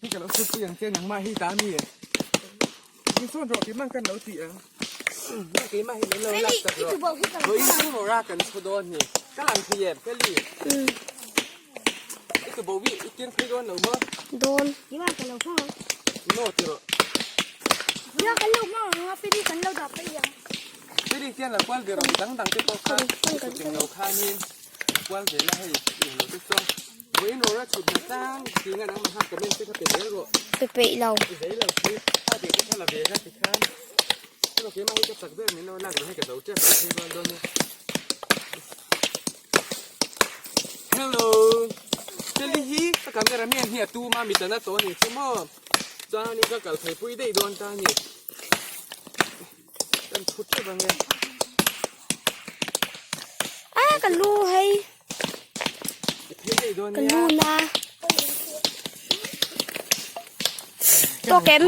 Hi ka lo chhut pui ang che nangmah hi ta mi in sawn rawh keimah kan lo ti ang keimah hi min lo lak tak rawh vawiin chu rawra kan chhu dawn ni ka lang thei em Feli i tubo hi i keng phei dawn lo maw dawn no ti rawh Feli hian lo kual ve rawh mi dang dang te pawh kha i kut eng lo khanin kual ve la hei i lo te chuan Vawiin rawra chhut hna tlang ti nga nangmah khan comment te kha pe zel rawh. Pe peih lo. I zei lo khi a tih te kha la ve la ti khan. Hello keimah hi ka chak ber min lo lak ve hei ka zo tep lo phei rual dawn nia. Hello. Feli hi ka camera man hi a tum a mitana tawh a nih chu maw. Chuan ka kal phei pui daih dawn ta a ni. Kan chhut tep ang e. A ka lu hei. Ka lu na. Tawk em?